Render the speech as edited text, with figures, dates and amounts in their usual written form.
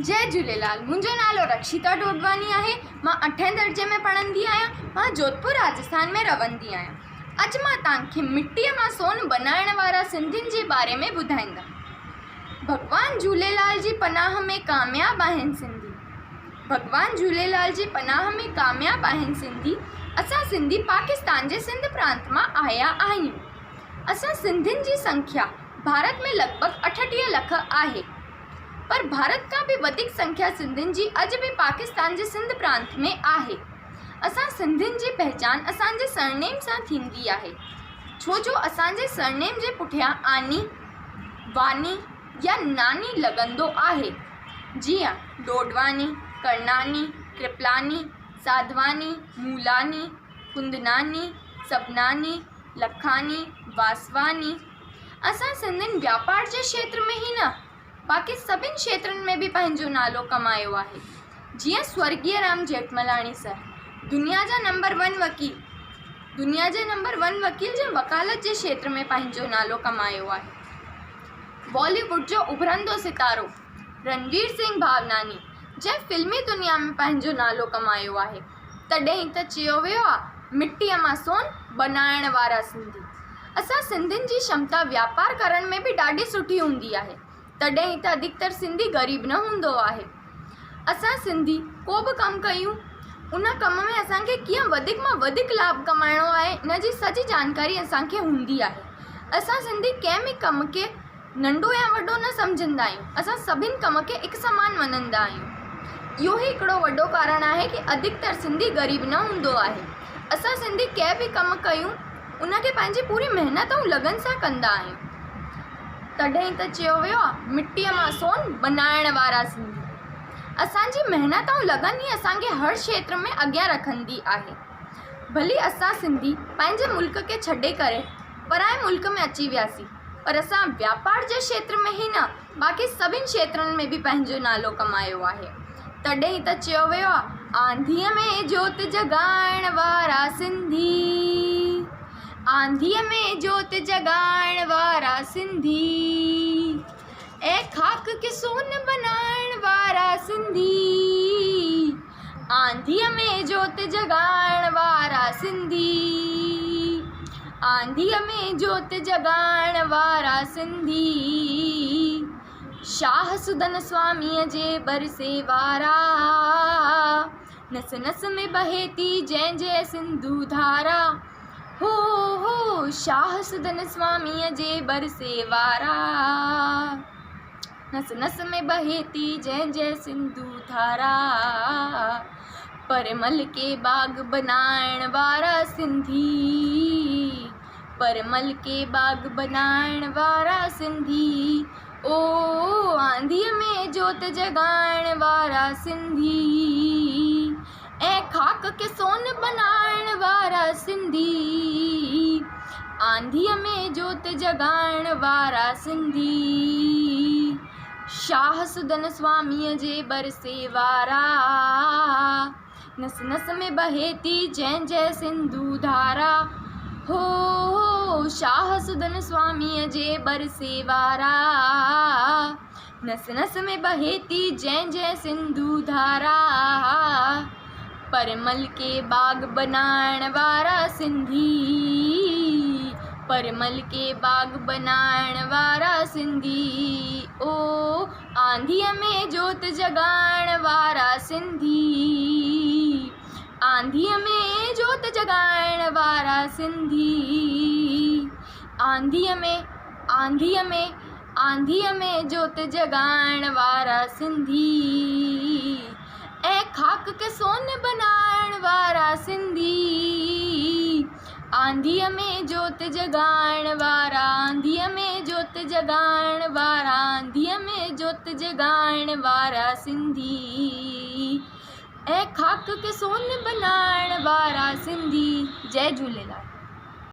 جئي جهوليلال منهنجو نالو رڪشيتا ڏوڏواڻي آهي مان اٺين درجي ۾ پڙهندي آهيان مان جوڌپور راجسٿان ۾ رهندي آهيان اڄ مان توهان کي مٽيء مان سون بنائڻ وارا سنڌين جي باري ۾ ٻڌائيندم ڀڳوان جهوليلال جي پناهه ۾ ڪامياب آهن سنڌي ڀڳوان جهوليلال جي پناهه ۾ ڪامياب آهن سنڌي اسان سنڌي پاڪستان جي سنڌ پرانت مان آيا آهيون اسان سنڌين جي سنکيا ڀارت ۾ لڳ ڀڳ 38 لک آهي پر ڀارت کان به وڌيڪ سنکيا سنڌين جي اڄ به پاڪستان جي سنڌ پرانت ۾ آهي. اسان سنڌين جي پهچان اسان جي سرنيم سان ٿيندي آهي. ڇو جو اسان جي سرنيم جي پٺيان آني، واني يا ناني لڳندو آهي. جيئن ڏوڏواڻي، ڪرناڻي، ڪرپلاڻي، ساڌواڻي، مولاني، ڪندناڻي، سبناڻي، لکاني، واسواڻي. اسان سنڌين واپار جي کيتر ۾ ئي نه باقي سڀن کيترن ۾ به پنهنجو نالو ڪمايو آهي جيئن سورڳيه رام ڄيٺملاڻي سر دنيا جا نمبر ون وڪيل دنيا جي نمبر ون وڪيل جنهن وڪالت جي کيتر ۾ پنهنجو نالو ڪمايو آهي بالي ووڊ جو اڀرندو ستارو رنوير سنگهه ڀاوناني جنهن فلمي دنيا ۾ پنهنجو نالو ڪمايو آهي تڏهن ته چيو ويو آ، مٽيء مان سون بنائڻ وارا سنڌي. اسان سنڌين جي شمتا وياپار ڪرڻ ۾ به ڏاڍي سٺي هوندي آهي. تڏهن ته اڌڪتر سنڌي غريب نه هوندو آهي. اسان سنڌي ڪو به ڪم ڪيون، ان ڪم ۾ اسان کي ڪيئن وڌيڪ مان وڌيڪ لاڀ ڪمائڻو آهي، ان جي سڄي جانڪاري اسان کي هوندي آهي. اسان سنڌي ڪنهن به ڪم کي ننڍو يا وڏو نه سمجهندا آهيون. اسان سڀن ڪم کي هڪ سمان مڃندا آهيون. اهو ئي هڪڙو وڏو ڪارڻ آهي ڪي اڌڪتر سنڌي غريب نه هوندو آهي. اسان سنڌي ڪنهن به ڪم ڪيون ان کي پنهنجي پوري محنت ۽ لگن سان ڪندا آهيون. تڏهن ته چيو ويو آهي مٽيء مان سون بنائڻ وارا سنڌي. اسان جي محنت ۽ لگن ئي اسان کي هر کيتر ۾ اڳيان رکندي آهي. ڀلي اسان سنڌي پنهنجي ملڪ کي ڇڏي ڪري پرائي ملڪ ۾ اچي وياسين. پر اسان وياپار جي کيتر ۾ ئي نه باقي سڀن کيترن ۾ به پنهنجو نالو ڪمايو آهي. تڏهن ته چيو ويو آهي آنڌيء ۾ جوت جڳائڻ وارا سنڌي آنڌيء ۾ جوت جڳائڻ وارا سنڌي اي خاڪ کي سون بنائڻ وارا سنڌي آنڌيء ۾ جوت جڳائڻ وارا سنڌي آنڌيء ۾ جوت جڳائڻ وارا سنڌي شاهه سڌن سواميء جي برسي وارا نس نس ۾ بهي ٿي جنهن جي سنڌو ڌارا هو هو شاهه سڌن سواميء جي برسي وارا نس نس ۾ بهي ٿي جنهن جي سنڌو ڌارا پرمل ڪي باغ بنائڻ وارا سنڌي پرمل ڪي باغ بنائڻ وارا سنڌي او آنڌيء ۾ جوت جڳائڻ وارا سنڌي ۽ خاڪ کي سون بنائڻ وارا سنڌي آنڌيء ۾ جوت جڳائڻ وارا سنڌي شاهه سڌن سواميء جي برسي وارا نس نس ۾ بهي ٿي جنهن جي سنڌو ڌارا هو شاهه سڌن سواميء جي برسي وارا نس نس ۾ بهي ٿي جنهن جنهن سنڌو ڌارا پرمل ڪي باغ بنائڻ وارا سنڌي پرمل ڪي باغ بنائڻ وارا سنڌي او آنڌيء ۾ جوت جڳائڻ وارا سنڌي آنڌيء ۾ جوت جڳائڻ وارا سنڌي آنڌيء ۾ آنڌيء ۾ آنڌيء ۾ جوت جڳائڻ وارا سنڌي ۽ خاڪ کي سون بنائڻ وارا سنڌي آنڌيء ۾ جوت جڳائڻ وارا آنڌيء ۾ جوت جڳائڻ وارا آنڌيء ۾ جوت جڳائڻ وارا سنڌي ۽ خاڪ کي سون بنائڻ وارا سنڌي جئي جهوليلال.